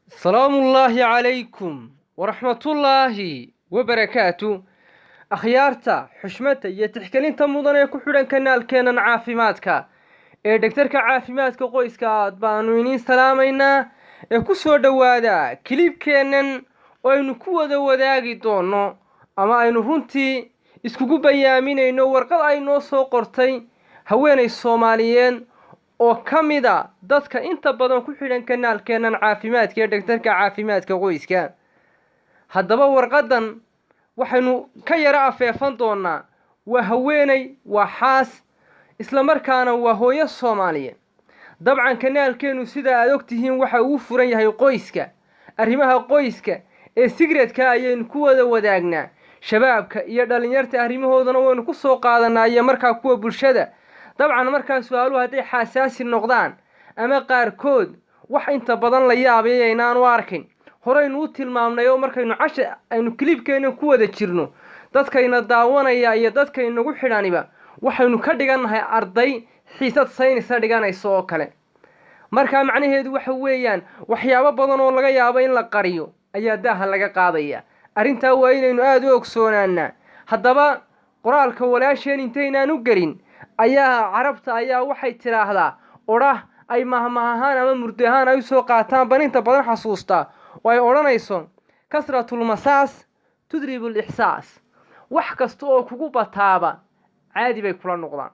Salaamullaahi calaykum waraxmatullaahi wabarakaatu. Akhyaarta xushmadda iyo tixgelinta mudan ee ku xidhan kanaalkeennan caafimaadka ee dhegtarka caafimaadka qoyska, aad baanu iniin salaamaynaa. Ee ku soo dhowaada kilibkeennan oo aynu ku wada wadaagi doono ama aynu runtii iskugu bayaaminayno warqad ay noo soo qortay haweenay Soomaaliyeed oo ka mida dadka inta badan ku xidhan kanaalkeennan caafimaadka ee dhegtarka caafimaadka qoyska. Haddaba warqaddan waxaynu ka yaro afeefan doonaa. Waa haweeney, waa xaas, isla markaana waa hooyo Soomaaliyeed. Dabcan kanaalkeennu, sida aad ogtihiin, waxa uu furan yahay qoyska. Arrimaha qoyska ee secret-ka ayaynu ku wada wadaagnaa. Shabaabka iyo dhalinyarta arrimahoodana waynu ku soo qaadanaa, iyo markaa kuwa bulshada. Dabcan markaa su-aaluhu hadday xaasaasi noqdaan ama qaarkood wax inta badan la yaabay aynaan u arkin, horaynu u tilmaamnay oo markaynu casha aynu kilibkeena ku wada jirno, dadkayna daawanaya iyo dadkaynagu xidhaniba waxaynu ka dhigannahay arday xiisad saynisa dhiganayso oo kale. Markaa macnaheedu waxa weeyaan, waxyaabo badan oo laga yaabo in la qariyo ayaa daaha laga qaadaya. Arrintaa waa inaynu aada u ogsoonaanaa. Haddaba qoraalka walaasheen intaynaan u gelin, ayaa Carabta ayaa waxay tidhaahdaa odhah ay mahmah ahaan ama murdi ahaan ay usoo qaataan ban inta badan xasuustaa, oo ay odhanayso: كثرة المساس تذهب الإحساس. Wax kasta oo kugu bataaba caadi bay kula noqdaan.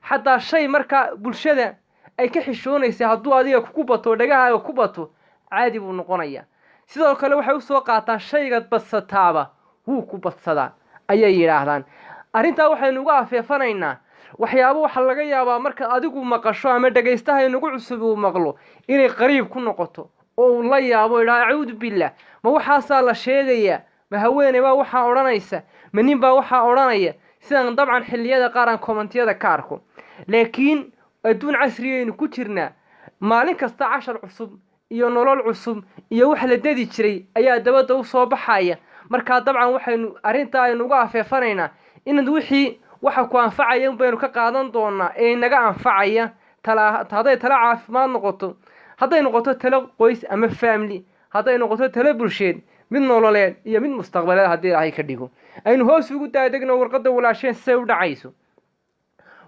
Xataa shay markaa bulshada ay ka xishoonaysa hadduu adiga kugu bato, dhagahaaga ku bato, caadi buu noqonayaa. Sidoo kale waxay usoo qaataan shaygaad badsataaba wuu ku badsadaa, ayay yidhaahdaan. Arrintaa waxaynu uga afeefanaynaa waxyaabo waxaa laga yaabaa marka adigu maqasho ama dhegaystaha inagu cusub uu maqlo inay qariib ku noqoto oo uu la yaabo, idhaha: "Acuudu billah, ma waxaasaa la sheegayaa? Ma haweeney baa waxaa odhanaysa? Ma nin baa waxaa odhanaya?" Sidaan dabcan xilliyada qaar aan comment-iyada ka arko. Laakiin adduun casriyaynu ku jirnaa. Maalin kasta cashar cusub iyo nolol cusub iyo wax la dedi jiray ayaa dabadda u soo baxaya. Markaa dabcan waxaynu arrintaa aynu uga afeefanaynaa inaad wixii waxa ku anfacaya baynu ka qaadan doonaa ee inaga anfacaya tala, hadday talo caafimaad noqoto, hadday noqoto talo qoys ama family, hadday noqoto talo bulsheed, mid nololeed iyo mid mustaqbaleed, haddii Ilaahay ka dhigo. Aynu hoos ugu daadegno warqadda walaasheen siday u dhacayso.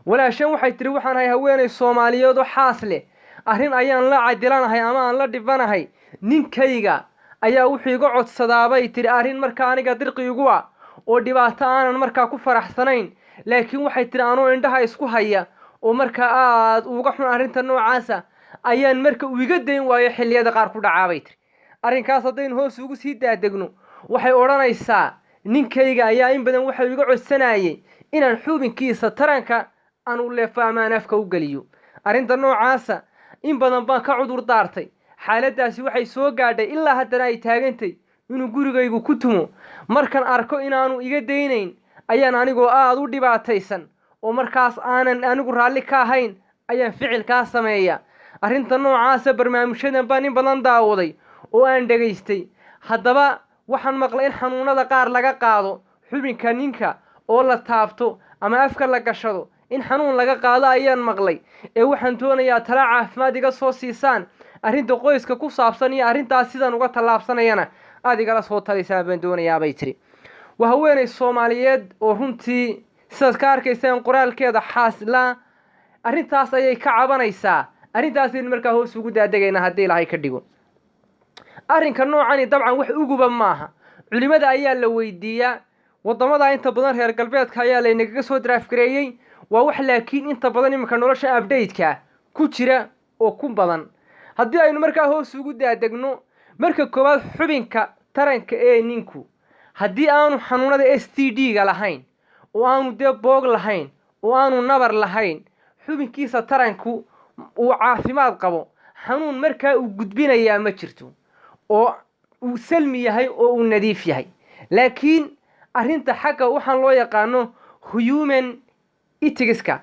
Walaasheen waxay tiri: "Waxaan ahay haweenay Soomaaliyeed oo xaas leh. Arrin ayaan la cadilanahay ama aan la dhibanahay. Ninkayga ayaa wuxuu iga codsadaabay," tiri, "arrin markaa aniga dirqi igu ah oo dhibaato aanan markaa ku faraxsanayn." Laakiin waxay tiri, "Anoo indhaha isku haya oo markaa aada uga xun arrinta noocaasa ayaan marka uu iga dayn waayo xilliyada qaar ku dhacaabay," tiri. Arrinkaas haddaynu hoos ugu sii daadegno, waxay odhanaysaa: "Ninkayga ayaa in badan waxau iga codsanayay inaan xubinkiisa taranka aan u leefo ama aan afka u geliyo. Arrinta noocaasa in badan baan ka cudur daartay. Xaaladdaasi waxay soo gaadhay ilaa haddana ay taagantay inuu gurigaygu ku tumo. Markaan arko inaanu iga daynayn ayaan anigoo aada u dhibaataysan oo markaas aanan anigu raalli ka ahayn ayaan ficilkaa sameeya. Arrinta noocaasa barnaamijyadan baan in badan daawaday oo aan dhegaystay. Haddaba waxaan maqlay in xanuunada qaar laga qaado xubinka ninka oo la taabto ama afka la gashado, in xanuun laga qaado ayaan maqlay. Ee waxaan doonayaa tala caafimaad iga soo siisaan arrinta qoyska ku saabsan, iyo arrintaas sidaan uga tallaabsanayana aada igala soo talisaan baan doonayaa," bay tiri. Waa haweenay Soomaaliyeed oo runtii sidaad ka arkaysaan qoraalkeeda xaaslaa. Arrintaas ayay ka cabanaysaa. Arrintaasaynu markaa hoos ugu daadegaynaa haddii Ilaahay ka dhigo. Arrinka noocani dabcan wax uguba maaha. Culimada ayaa la weydiiyaa. Waddamada inta badan reer galbeedka ayaa laynagaga soo draafgareeyey. Waa wax laakiin inta badan iminka nolosha update-ka ku jira oo ku badan. Haddii aynu markaa hoos ugu daadegno, marka koowaad xubinka taranka ee ninku haddii aanu xanuunada STD-ga lahayn oo aanu dee boog lahayn oo aanu nabar lahayn, xubinkiisa taranku uu caafimaad qabo, xanuun markaa uu gudbinayaa ma jirto, oo uu salmi yahay oo uu nadiif yahay. Laakiin arrinta xagga waxaan loo yaqaano human ethics-ka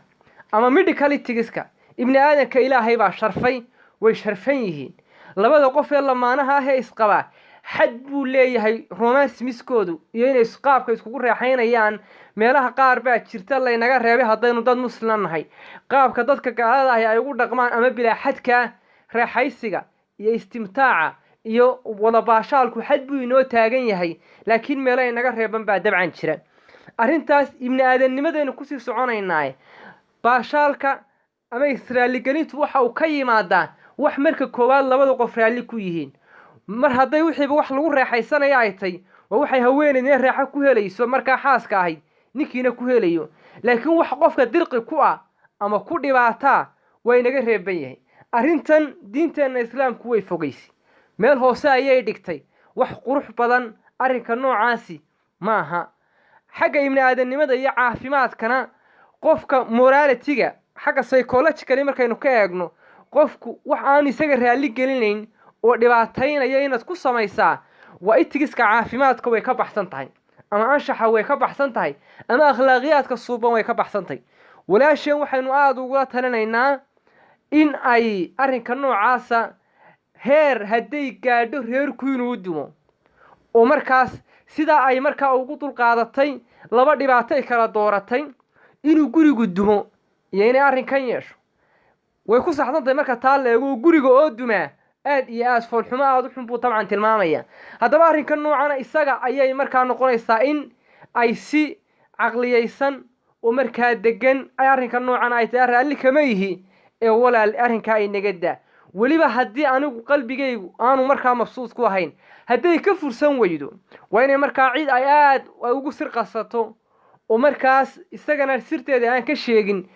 ama medical ethics-ka, ibni aadanka Ilaahay baa sharfay, way sharfan yihiin labada qof ee lamaanaha ah ee isqabaa. Xad buu leeyahay romansmiskoodu iyo inay qaabka iskugu reexaynayaan. Meelaha qaar baa jirta laynaga reebay haddaynu dad muslim nahay. Qaabka dadka gaalada ahi ay ugu dhaqmaan ama bilaa xadka reexaysiga iyo istimtaaca. Iyo wadabaashaalku xad buu inoo taagan yahay, laakiin meelo inaga reeban baa dabcan jira. Arrintaas ibni aadamnimadaynu kusii soconaynaaye, baashaalka ama israaligelintu waxa uu ka yimaadaa wax marka koowaad labada qof raalli ku yihiin. Mar hadday wixiiba wax lagu reexaysanaya ay tay, waa waxay haweeneydna raaxo ku helayso markaa xaaska ahayd, ninkiina ku helayo. Laakiin wax qofka dirqi ku ah ama ku dhibaataa waa inaga reeban yahay. Arrintan diinteenna Islaamku way fogaysay, meel hoose ayay dhigtay. Wax qurux badan arrinka noocaasi maaha. Xagga ibni aadamnimada iyo caafimaadkana, qofka morality-ga xagga psychologically markaynu ka eegno, qofku wax aanu isaga raalli gelinayn oo dhibaataynaya inaad ku samaysaa waa ethics-ka caafimaadka way ka baxsan tahay, ama anshaxa way ka baxsan tahay, ama akhlaaqiyaadka suuban way ka baxsan tahay. Walaasheen waxaynu aada ugula talinaynaa in ay arrinka noocaasa heer hadday gaadho reerku inuu dumo, oo markaas sidaa ay markaa ugu dulqaadatay laba dhibaato ay kala dooratay, inuu gurigu dumo iyo inay arrinkan yeesho, way ku saxsan tahay. Marka taa la eego, guriga oo dumaa aad iyo aad foolxumo aada u xun buu dabcan tilmaamaya. Haddaba arrinkan noocana isaga ayay markaa noqonaysaa in ay si caqliyaysan oo markaa degan ay arrinka noocan ay tahay raalli kama yihi ee walaal arrinkaa inaga daa. Weliba haddii anigu qalbigaygu aanu markaa mabsuud ku ahayn, hadday ka fursan weydo, waa inay markaa cid ay aad ay ugu sir qasato oo markaas isagana sirteeda aan ka sheegin,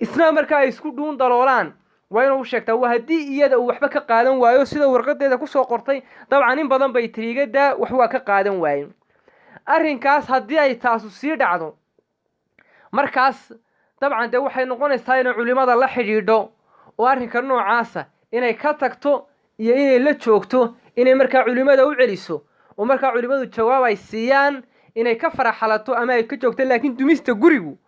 isna markaa ay isku dhuun daloolaan, waa inuu u sheegtaa. Waa haddii iyada uu waxba ka qaadan waayo, sida warqadeeda kusoo qortay. Dabcan in badan bay tiriigadaa wax waa ka qaadan waaye. Arrinkaas haddii ay taasu sii dhacdo, markaas dabcan dee waxay noqonaysaa inay culimada la xidhiidho oo arrinka noocaasa inay ka tagto iyo inay la joogto, inay markaa culimada u celiso oo markaa culimadu jawaab ay siiyaan, inay ka faraxalato ama ay ka joogto. Laakiin dumista gurigu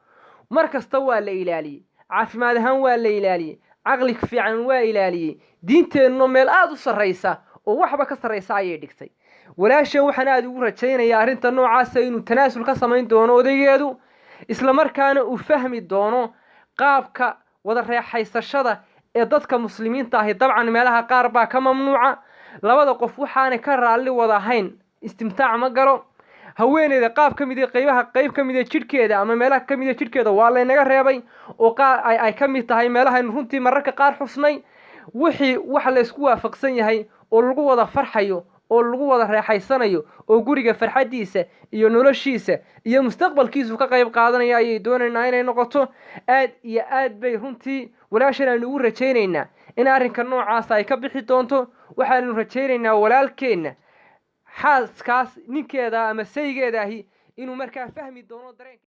mar kasta waa la ilaaliyey, caafimaad ahaan waa la ilaaliyey, caqli fiican waa ilaaliyey, diinteennuna meel aada u sarraysa oo waxba ka sarraysa ayay dhigtay. Walaasheen waxaan aada ugu rajaynayaa arrinta noocaasa inuu tanaasul ka samayn doono odaygeedu, isla markaana uu fahmi doono qaabka wada reexaysashada ee dadka muslimiinta ahi. Dabcan meelaha qaar baa ka mamnuuca. Labada qof waxaanay ka raalli wada ahayn istimtaac ma galo. Haweeneyda qaab ka mid qaybaha, qayb ka mida jidhkeeda ama meelaha ka mida jidhkeeda waa laynaga reebay, oo qaar ay ka mid tahay meelahaynu runtii mararka qaar xusnay. Wixii wax la isku waafaqsan yahay oo lagu wada farxayo oo lagu wada reexaysanayo oo guriga farxaddiisa iyo noloshiisa iyo mustaqbalkiisu ka qayb qaadanaya ayay doonaynaa inay noqoto. Aad iyo aad bay runtii walaashan aynu ugu rajaynaynaa in arrinka noocaasa ay ka bixi doonto. Waxaanu rajaynaynaa walaalkeenna xaaskaas ninkeeda ama saygeeda ahi inuu markaa fahmi doono dareenka.